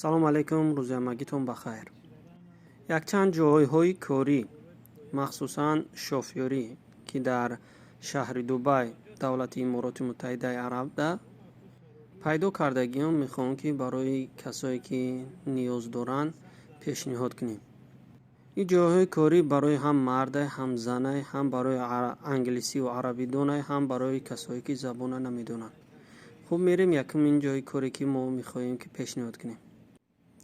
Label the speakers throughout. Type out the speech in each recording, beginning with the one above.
Speaker 1: Салому алайкум, рӯзи ҳамагитон ба хайр. Якчанд ҷойҳои корӣ, махсусан шофёрӣ, ки дар шаҳри Дубай, давлати Имороти Муттаҳидаи Арабда пайдо кардагиам, мехоҳам, ки барои касое, ки ниёз доранд, пешниҳод кунем. Ин ҷойҳои корӣ барои ҳам мардай, ҳам занай, ҳам барои англисиву арабидонай, ҳам барои касое, ки забона намедонанд. Хуб, мерем якумин ҷои коре, ки мо мехоҳем, ки пешниҳод кунем.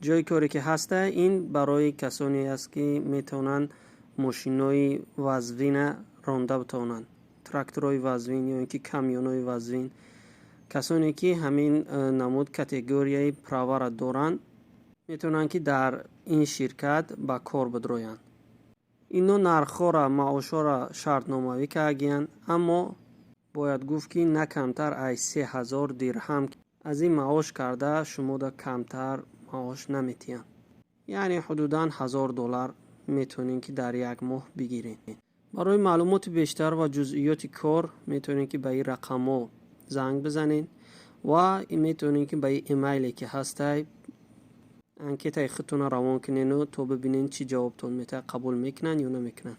Speaker 1: Ҷои коре, ки ҳаста, ин барои касоне аст, ки метавонанд мошинои вазвина ронда битавонанд, тракторҳои вазвин ё ин ки камёнҳои вазвин. Касоне, ки ҳамин намуд категорияи правара доранд, метавонанд, ки дар ин ширкат ба кор бидроянд. Ино нархҳоро, маошҳоро шартномавӣ кардагиянд, аммо бояд гуфт, ки на камтар аз 3000 дирҳам аз ин маош карда шумода камтар маош наметиҳанд, яъне ҳудудан 1000 доллар метавонед, ки дар як моҳ бигиред. Барои маълумоти бештар ва ҷузъиёти кор метавонед, ки ба ин рақамҳо занг бизанед ва метавонед, ки ба ин имейле, ки ҳастай, анкетаи худтонро равон кунену то бибинед, чӣ ҷавобтон метаҳад, қабул мекунанд ё намекунанд.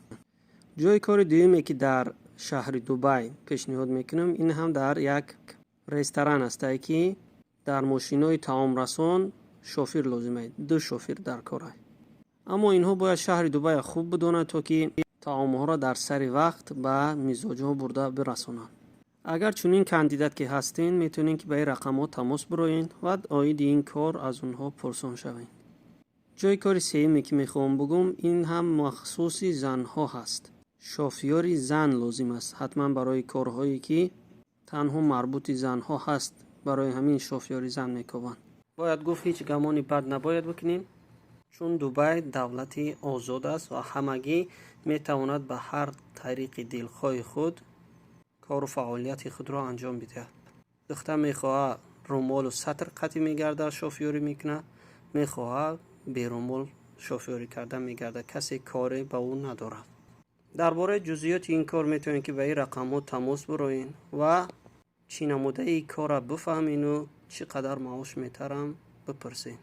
Speaker 1: Ҷои кори дуюме, ки дар шаҳри Дубай пешниҳод мекунам, ин ҳам дар як ресторан ҳастае, ки дар мошинои таомрасон шофир лозим аст, ду шофир дар кор. Аммо инҳо бояд шаҳри Дубайро хуб бидонанд, то ки таомҳоро дар сари вақт ба мизоҷҳо бурда бирасонанд. Агар чунин кандидат ки ҳастед, метавонед, ки ба ин рақамҳо тамос бироед ва оиди ин кор аз онҳо пурсон шавед. Ҷои кори сеюме, ки мехоҳам бугӯм, ин ҳам махсуси занҳо ҳаст. Шофёри зан лозим аст ҳатман барои корҳое, ки танҳо марбути занҳо ҳаст. Барои ҳамин шофёри зан мекобанд. Бояд гуфт, ҳеҷ гамони бад набояд бикунем, чун Дубай давлати озод аст ва ҳамагӣ метавонад ба ҳар тариқи дилхоҳи худ кору фаъолияти худро анҷом бидиҳад. Духтар мехоҳад, румолу сатр қатӣ мегардад, шофёрӣ мекунад, мехоҳад, берумол шофёрӣ карда мегардад, касе коре ба ӯ надорад. Дар бораи ҷузъиёти ин кор метавонед, ки ба ин рақамҳо тамос бироед ва чӣ намудаи корро бифаҳмену чӣ қадар маош метарам бипурсед.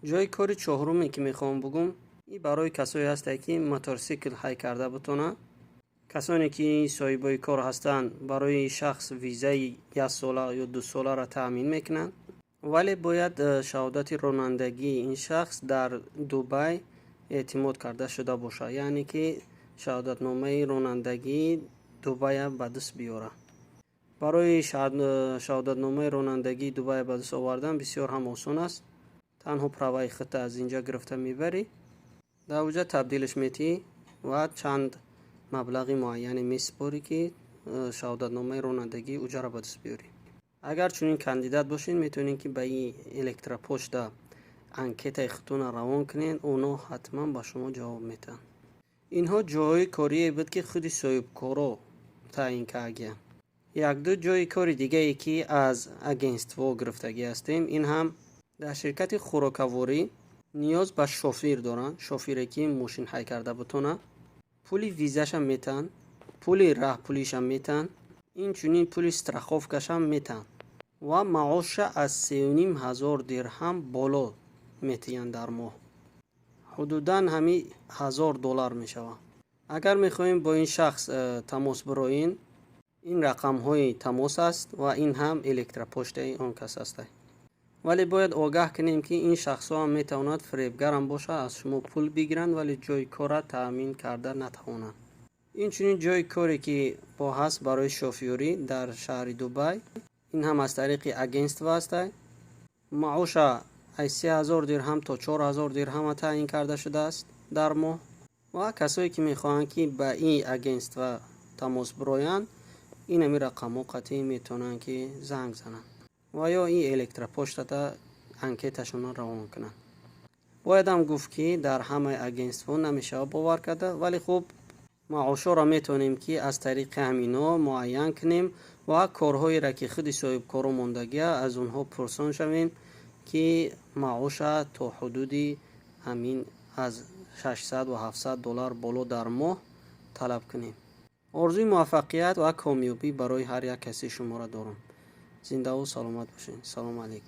Speaker 1: Ҷои кори чоҳруме, ки мехоҳам бугӯм, ин барои касое ҳастае, ки моторсикл ҳай карда битонанд. Касоне, ки соҳибои кор ҳастанд, барои шахс визаи яксола ё дусоларо таъмин мекунанд, вале бояд шаҳодати ронандагии ин шахс дар Дубай эътимод карда шуда бошад, яъне ки шаҳодатномаи ронандагии Дубая ба даст биёрад. Барои шаҳодатномаи ронандагии Дубая ба даст овардан бисёр ҳам осон аст. Танҳо праваи худта аз инҷа гирифта мебарӣ, дар оҷа табдилаш метиҳӣ ва чанд маблағи муайяне месупорӣ, ки шаҳодатномаи ронандагии уҷаро ба даст биёрӣ. Агар чунин кандидат бошед, метавонед, ки ба ин электропошта анкетаи худтонро равон кунед, онҳо ҳатман ба шумо ҷавоб метиҳанд. Инҳо ҷойҳои корие буд, ки худи соҳибкоро таъин кардагиянд. Якду ҷои кори дигае, ки аз агентство гирифтагӣ ҳастем, ин ҳам дар ширкати хӯрокаворӣ ниёз ба шофир доранд, шофире, ки мошин ҳай карда битонад. Пули визашам метаҳанд, пули раҳпулишам метаҳанд, инчунин пули страховкашам метаҳанд ва маоша аз 3500 дирҳам боло метиҳанд дар моҳ, ҳудудан ҳамин 1000 доллар мешавад. Агар мехоҳем бо ин шахс тамос бироед, ин рақамҳои тамос аст ва ин ҳам электропоштаи он кас аст. Вале бояд огаҳ кунем, ки ин шахсҳо ҳам метавонад фиребгарам бошад, аз шумо пул бигиранд, вале ҷои корра таъмин карда натавонанд. Инчунин ҷои коре, ки бо ҳаст барои шофёрӣ дар шаҳри Дубай, ин ҳам аз тариқи агентство аст. Маоша аз 3000 дирҳам то 4000 дирҳама таъин карда шудааст дар моҳ ва касое, ки мехоҳанд, ки ба ин агентство тамос бироянд, ин ҳамин рақамҳо қатъӣ метавонанд, ки занг зананд ва ё ин электропоштада анкеташонро равон кунанд. Боядам гуфт, ки дар ҳамаи агентство намешавад бовар карда, вале хуб, маошҳоро метавонем, ки аз тариқи ҳаминҳо муайян кунем ва корҳоеро, ки худи соҳибкоро мондагия, аз онҳо пурсон шавем, ки маоша то ҳудуди ҳамин аз 600 ва 700 доллар боло дар моҳ талаб кунем. Орзуи муваффақият ва комёбӣ барои ҳар як каси шуморо дорам. Зиндаву саломат бошед. Салому алайкум.